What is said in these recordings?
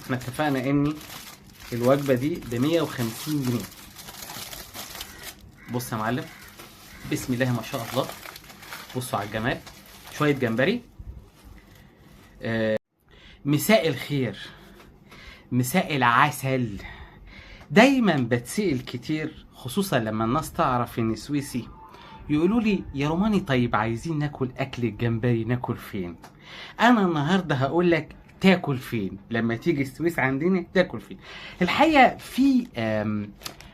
احنا اتفقنا ان الوجبة دي ب 150 جنيه. بص يا معلم، بسم الله ما شاء الله، بصوا على الجمال، شوية جمبري. مساء الخير، مساء العسل. دايما بتسأل كتير، خصوصا لما الناس تعرف اني سويسي، يقولوا لي يا روماني طيب عايزين ناكل اكل الجمبري، ناكل فين؟ انا النهارده هقول لك تاكل فين لما تيجي السويس عندنا، تاكل فين. الحقيقة في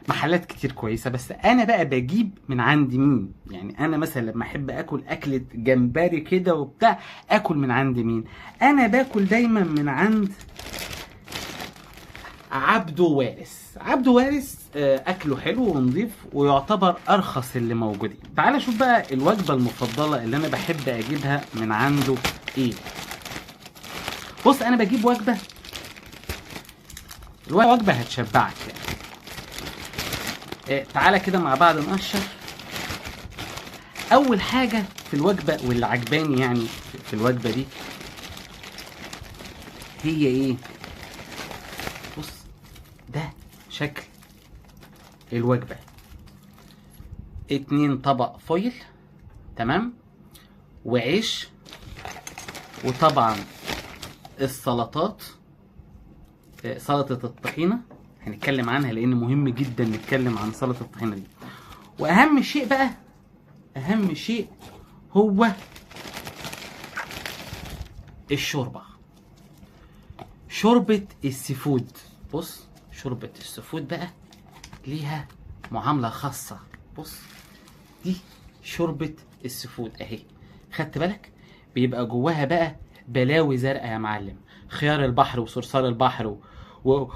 محلات كتير كويسة، بس انا بقى بجيب من عند مين؟ يعني انا مثلا لما احب اكل اكله جمبري كده وبتاع، اكل من عند مين؟ انا باكل دايما من عند عبده وارث. عبده وارث اكله حلو ونظيف ويعتبر ارخص اللي موجودين. تعال شوف بقى الوجبة المفضلة اللي انا بحب اجيبها من عنده ايه. بص، انا بجيب وجبة، الوجبة هتشبعك يعني. تعالى كده مع بعض نقشر. اول حاجة في الوجبة واللي عجباني يعني في الوجبة دي هي ايه؟ بص، ده شكل الوجبة، 2 طبق فويل، تمام، وعيش، وطبعا السلطات، سلطة الطحينة هنتكلم عنها لان مهم جدا نتكلم عن سلطة الطحينة دي. واهم شيء بقى، اهم شيء هو الشوربة، شوربة ال seafood. بص، شوربة ال seafood بقى ليها معاملة خاصة. بص، دي شوربة ال seafood اهي، خدت بالك؟ بيبقى جواها بقى بلاوي زرقاء يا معلم، خيار البحر وصرصار البحر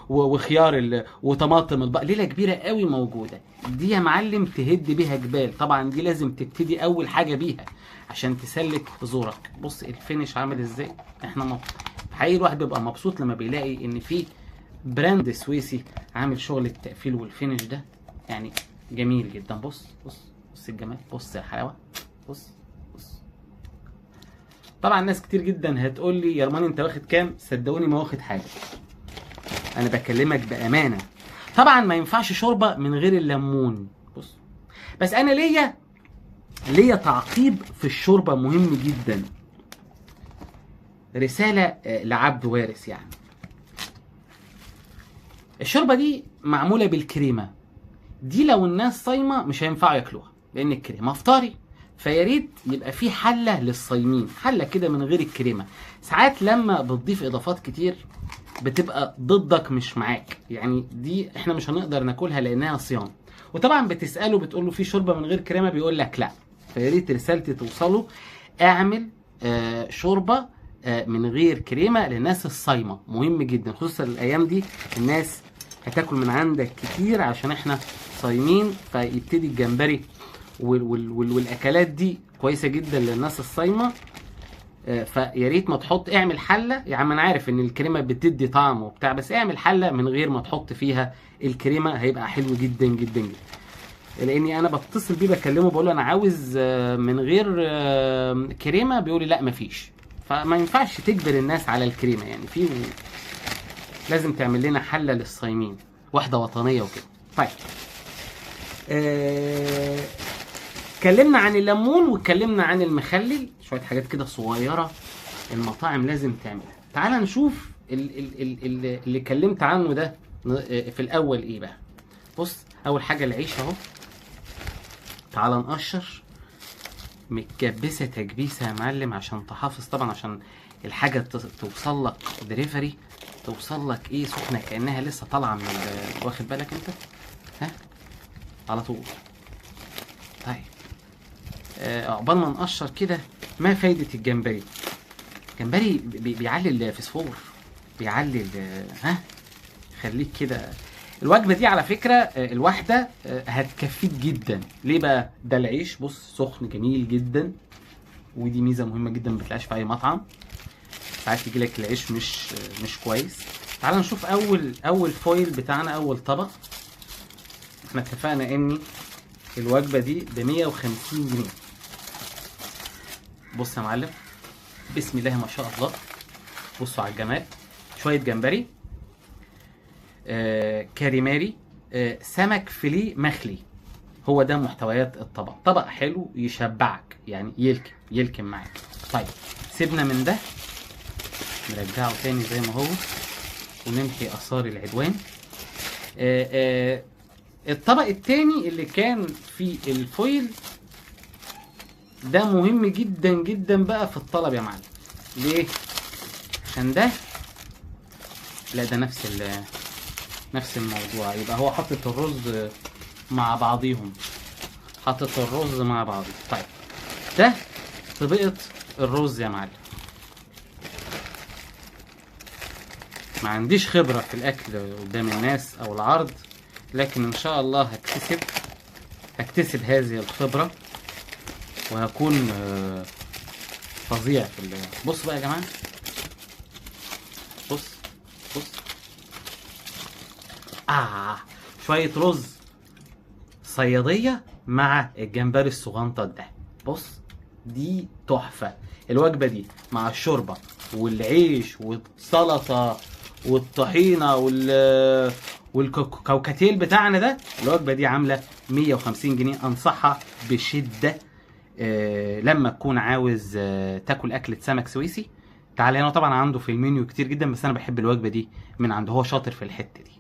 وخيار وطماطم البحر، ليلة كبيرة قوي موجودة دي يا معلم، تهد بيها جبال. طبعا دي لازم تبتدي اول حاجة بيها عشان تسلك زورك. بص ال finish عامل ازاي. احنا حقيقي الواحد بيبقى مبسوط لما بيلاقي ان في brand سويسي عامل شغل التقفيل وال finish ده، يعني جميل جدا. بص بص بص الجمال، بص يا حلاوة، بص بص. طبعا ناس كتير جدا هتقول لي يا روماني انت واخد كام؟ صدقوني ما واخد حاجة، انا بكلمك بامانه. طبعا ما ينفعش شوربة من غير الليمون. بص، بس انا ليا تعقيب في الشوربة مهم جدا، رسالة لعبد وارث. يعني الشوربة دي معمولة بالكريمه دي، لو الناس صايمه مش هينفعوا ياكلوها لان الكريمة افطاري، فيا ريت يبقى في حله للصايمين، حله كده من غير الكريمة. ساعات لما بتضيف اضافات كتير بتبقى ضدك مش معاك، يعني دي احنا مش هنقدر ناكلها لانها صيام. وطبعا بتساله بتقول له في شوربة من غير كريمة، بيقول لك لا. فيا ريت رسالتي توصله، اعمل شوربة من غير كريمة للناس الصايمه، مهم جدا خصوصا الايام دي الناس هتاكل من عندك كتير عشان احنا صايمين، فيبتدي الجمبري والاكلات دي كويسة جدا للناس الصايمه. فيا ريت ما تحط، اعمل حله يا عم، انا عارف ان الكريمة بتدي طعم وبتاع، بس اعمل حله من غير ما تحط فيها الكريمة، هيبقى حلو جدا جدا جدا. لاني انا بتصل بيه بكلمه بقول له انا عاوز من غير كريمة، بيقول لي لا مفيش. فما ينفعش تجبر الناس على الكريمة، يعني في لازم تعمل لنا حله للصايمين، واحدة وطنية وكده. طيب اتكلمنا عن الليمون واتكلمنا عن المخلل، شوية حاجات كده صغيرة المطاعم لازم تعملها. تعال نشوف اللي اتكلمت عنه ده في الاول ايه بقى. بص، اول حاجة العيش اهو، تعال نقشر، متكبسه تكبيسه يا معلم عشان تحافظ طبعا، عشان الحاجة توصل لك دليفري، توصل لك ايه سخنة كانها لسه طالعه من واخد بالك انت؟ ها على طول. طيب عقبال ما نقشر كده، ما فايده الجمبري؟ الجمبري بيعلي الفسفور، بيعلي ها خليك كده. الوجبة دي على فكرة الواحدة هتكفيك جدا. ليه بقى؟ ده العيش بص سخن جميل جدا، ودي ميزة مهمة جدا ما بتلاقيهاش في اي مطعم، ساعات يجي لك العيش مش كويس. تعال نشوف اول فويل بتاعنا، اول طبق. احنا اتفقنا ان الوجبة دي ب 150 جنيه. بص يا معلم، بسم الله ما شاء الله، بصوا على الجمال، شوية جمبري، كاريماري، سمك فيليه مخلي. هو ده محتويات الطبق. طبق حلو يشبعك، يعني يلكم معاك. طيب سيبنا من ده، نرجعه تاني زي ما هو ونمحي آثار العدوان. الطبق التاني اللي كان في الفويل ده مهم جدا جدا بقى في الطلب يا معلم. ليه؟ عشان ده، لا ده نفس الموضوع. يبقى هو حاطط الرز مع بعضيهم، حاطط الرز مع بعضيهم. طيب ده طبقة الرز يا معلم. ما عنديش خبرة في الأكل قدام الناس أو العرض، لكن إن شاء الله هكتسب هذه الخبرة وهكون فظيع في بص بقى يا جماعة، بص بص، شوية رز صيادية مع الجمبري الصغنطط ده. بص دي تحفة الوجبة دي مع الشوربة والعيش والسلطة والطحينة والكوكتيل بتاعنا ده. الوجبة دي عاملة 150 جنيه. أنصحها بشدة. لما تكون عاوز تاكل أكلة سمك سويسي تعال هنا. طبعا عنده في المنيو كتير جدا، بس أنا بحب الوجبة دي من عنده، هو شاطر في الحتة دي.